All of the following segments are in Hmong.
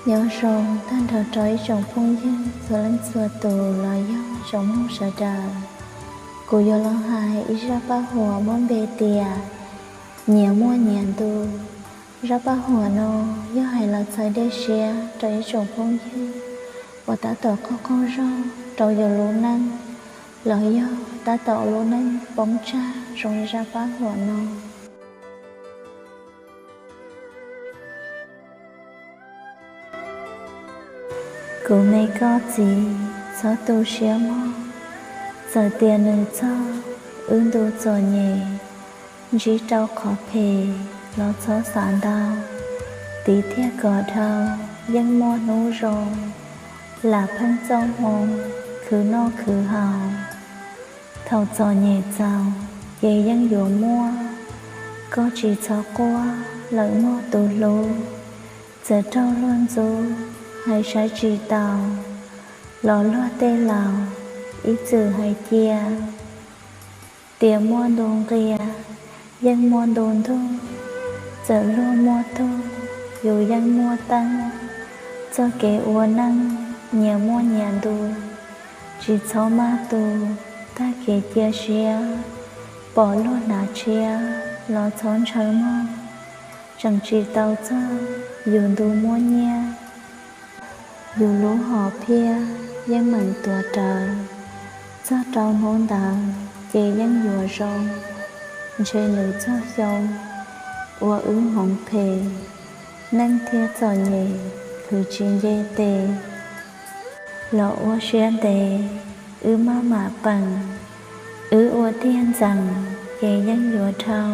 Nyob zoo tag nrho rau ib tsoom phooj ywg txhua leej txhua tus los yog tsoom mloog sawv daws. Kuv yuav los hais ib zaj paj huam muab npe tias nyias muaj nyias ntu. Zaj paj huam no yog hais los txhawb dej siab rau ib tsoom phooj ywg uas tab tom qaug qaug zog rau yus lub neej, los yog tab tom lub neej poob tsag zoo li zaj paj huam no. Kuv me koj txiv, txhob tu siab mog. Txawm tias nws txog wb ntu txom nyem, ntsib rau qhov phem los txhob xav ntau. Tiv thiaj kom dhau, yeej muaj hnub zoo. Lam pheej txoj hmoo khwv noj khwv haus. Thaum txom nyem txaus ces yeej yuav muaj. Koj tsis txhob quaj lawm mog tus hlub. Txawm raug luag ntxub, hais saib tsis taus, los luag tej laus ib txwm hais cia tias muaj ntu nqia yeej muaj ntu ntug. Txawm luag muaj tug, yus yeej muaj teeb. Txoj kev ua neej nyias muaj nyias ntu. Tsis txhob maj tu, tag kev cia siab. Pom luag hnav tshiab los txhob ntshaw mog. Tseem tsis tau txog yus ntu muaj nyiaj. Yus lub hom phiaj yeej meem tuav rawv. Txog rau hnub ntawd ces yeej yuav zoo. Ntshe nws txog xyoo uas wb hmoov phem, neej thiaj txom nyem khwv tsis nce tes. Los ua siab ntev, wb maj mam peem. Wb ua tiag ntxeem ces yeej yuav dhau.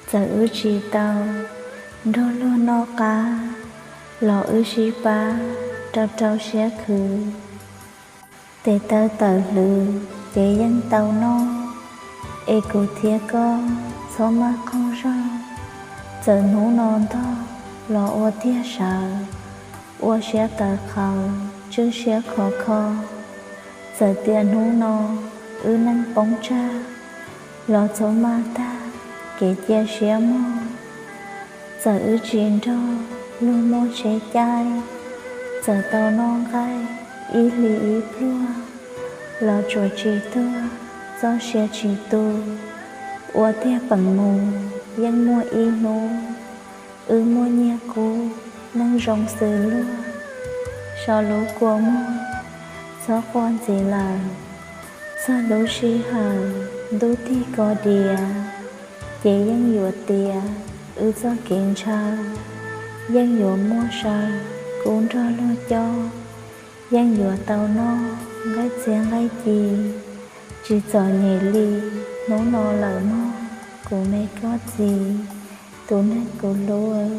Txawm wb tsis tau nrog luag noj qab, los wb sib pab rau rau siab khwv. Tes taw tawm hlwv ces yeej tau noj. Es kuv thiab koj txhob maj qaug zog. Txawm hnub no ntog los ua tiag sawv, ua siab tawv qhawv, tswj siab khov kho. Txawm tias hnub no wb neej poob tsag, los txhob maj tag kev cia siab mog. Txawm wb tsis nrog luag muaj tsheb caij, txawm tau noj nqaij ib hlis ib pluag, los tsuas tsis tuag txoj sia tsis tu. Ua tiag peem mus yeej muaj ib hnub, wb muaj nyiaj kub neej zoo xws luag. So lub kua muag txhob quaj ntxiv lawm. Txog lub sij hawm ntuj tig ko diav, ces yeej yuav tiav wb txoj kev ntshaw. Yeej yuav muaj saw kub nrog luag cob, yeej yuav tau noj nqaij txiab nqaij ci. Tsis txom nyem li hnub no lawm mog, kuv me koj txiv, tus neeg kuv hlub.